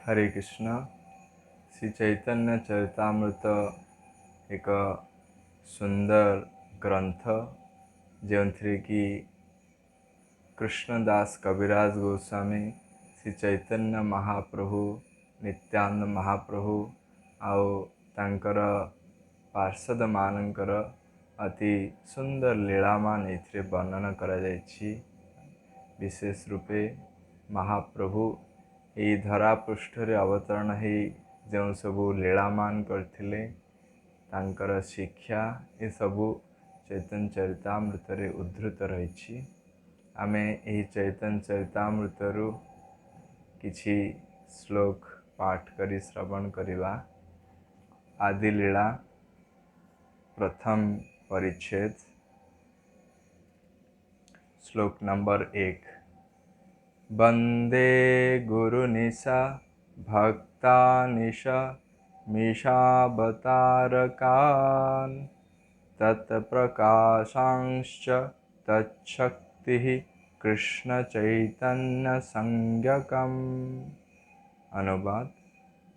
ହରେ କୃଷ୍ଣ। ଶ୍ରୀ ଚୈତନ୍ୟ ଚରିତାମୃତ ଏକ ସୁନ୍ଦର ଗ୍ରନ୍ଥ, ଯେଉଁଥିରେ କି କୃଷ୍ଣ ଦାସ କବିରାଜ ଗୋସ୍ୱାମୀ ଶ୍ରୀ ଚୈତନ୍ୟ ମହାପ୍ରଭୁ, ନିତ୍ୟାନନ୍ଦ ମହାପ୍ରଭୁ ଆଉ ତାଙ୍କର ପାର୍ଷଦମାନଙ୍କର ଅତି ସୁନ୍ଦର ଲୀଳାମାନ ଏଥିରେ ବର୍ଣ୍ଣନା କରାଯାଇଛି। ବିଶେଷ ରୂପେ ମହାପ୍ରଭୁ ଏହି ଧରାପୃଷ୍ଠରେ ଅବତରଣ ହେଇ ଯେଉଁ ସବୁ ଲୀଳାମାନ କରିଥିଲେ, ତାଙ୍କର ଶିକ୍ଷା ଏସବୁ ଚୈତନ୍ୟ ଚରିତାମୃତରେ ଉଦ୍ଧୃତ ରହିଛି। ଆମେ ଏହି ଚୈତନ୍ୟ ଚରିତାମୃତରୁ କିଛି ଶ୍ଲୋକ ପାଠ କରି ଶ୍ରବଣ କରିବା। ଆଦିଲୀଳା, ପ୍ରଥମ ପରିଚ୍ଛେଦ, ଶ୍ଲୋକ ନମ୍ବର 1। ବନ୍ଦେ ଗୁରୁନିଶା ଭକ୍ତାନିଶ ମିଶାବତାରକାନ୍ ତତ୍ପ୍ରକାଶାଂଶ୍ଚ ତଚ୍ଛକ୍ତିः କୃଷ୍ଣ ଚୈତନ୍ୟ ସଂଜ୍ଞକମ୍। ଅନୁବାଦ: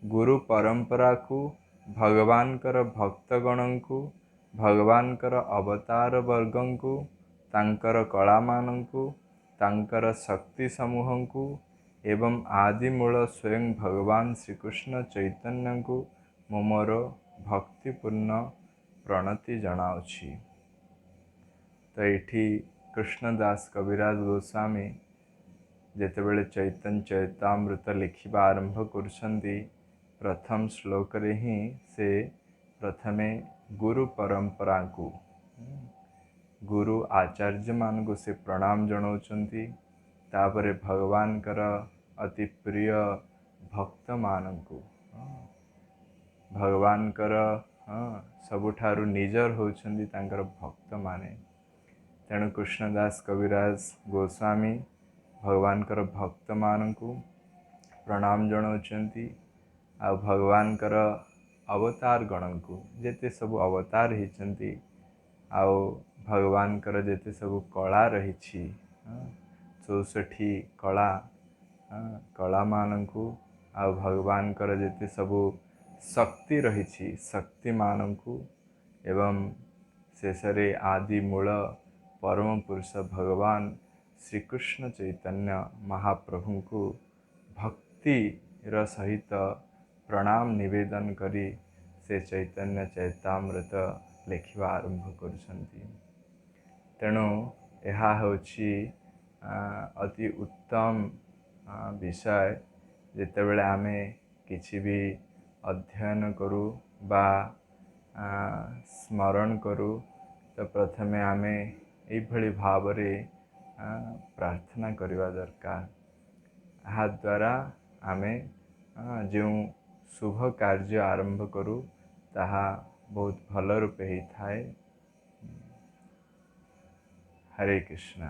ଗୁରୁ ପରମ୍ପରାକୁ, ଭଗବାନଙ୍କର ଭକ୍ତଗଣଙ୍କୁ, ଭଗବାନଙ୍କର ଅବତାର ବର୍ଗଙ୍କୁ, ତାଙ୍କର କଳାମାନଙ୍କୁ, ତାଙ୍କର ଶକ୍ତି ସମୂହଙ୍କୁ ଏବଂ ଆଦିମୂଳ ସ୍ୱୟଂ ଭଗବାନ ଶ୍ରୀକୃଷ୍ଣ ଚୈତନ୍ୟଙ୍କୁ ମୁଁ ମୋର ଭକ୍ତିପୂର୍ଣ୍ଣ ପ୍ରଣତି ଜଣାଉଛି। ତ ଏଇଠି କୃଷ୍ଣ ଦାସ କବିରାଜ ଗୋସ୍ୱାମୀ ଯେତେବେଳେ ଚୈତନ୍ୟ ଚରିତାମୃତ ଲେଖିବା ଆରମ୍ଭ କରୁଛନ୍ତି, ପ୍ରଥମ ଶ୍ଲୋକରେ ହିଁ ସେ ପ୍ରଥମେ ଗୁରୁ ପରମ୍ପରାକୁ, ଗୁରୁ ଆଚାର୍ଯ୍ୟମାନଙ୍କୁ ସେ ପ୍ରଣାମ ଜଣାଉଛନ୍ତି। ତାପରେ ଭଗବାନଙ୍କର ଅତି ପ୍ରିୟ ଭକ୍ତମାନଙ୍କୁ, ଭଗବାନଙ୍କର ସବୁଠାରୁ ନିଜର ହେଉଛନ୍ତି ତାଙ୍କର ଭକ୍ତମାନେ। ତେଣୁ କୃଷ୍ଣଦାସ କବିରାଜ ଗୋସ୍ୱାମୀ ଭଗବାନଙ୍କର ଭକ୍ତମାନଙ୍କୁ ପ୍ରଣାମ ଜଣାଉଛନ୍ତି ଆଉ ଭଗବାନଙ୍କର ଅବତାର ଗଣଙ୍କୁ, ଯେତେ ସବୁ ଅବତାର ହେଇଛନ୍ତି, ଆଉ ଭଗବାନଙ୍କର ଯେତେ ସବୁ କଳା ରହିଛି, 64 କଳା, କଳାମାନଙ୍କୁ, ଆଉ ଭଗବାନଙ୍କର ଯେତେ ସବୁ ଶକ୍ତି ରହିଛି, ଶକ୍ତିମାନଙ୍କୁ, ଏବଂ ଶେଷରେ ଆଦି ମୂଳ ପରମ ପୁରୁଷ ଭଗବାନ ଶ୍ରୀକୃଷ୍ଣ ଚୈତନ୍ୟ ମହାପ୍ରଭୁଙ୍କୁ ଭକ୍ତିର ସହିତ ପ୍ରଣାମ ନିବେଦନ କରି ସେ ଚୈତନ୍ୟ ଚରିତାମୃତ ଲେଖିବା ଆରମ୍ଭ କରୁଛନ୍ତି। ତେଣୁ ଏହା ହେଉଛି ଅତି ଉତ୍ତମ ବିଷୟ। ଯେତେବେଳେ ଆମେ କିଛି ବି ଅଧ୍ୟୟନ କରୁ ବା ସ୍ମରଣ କରୁ, ତ ପ୍ରଥମେ ଆମେ ଏଇଭଳି ଭାବରେ ପ୍ରାର୍ଥନା କରିବା ଦରକାର। ଏହାଦ୍ୱାରା ଆମେ ଯେଉଁ ଶୁଭ କାର୍ଯ୍ୟ ଆରମ୍ଭ କରୁ, ତାହା ବହୁତ ଭଲ ରୂପେ ହେଇଥାଏ। ହରେ କୃଷ୍ଣ।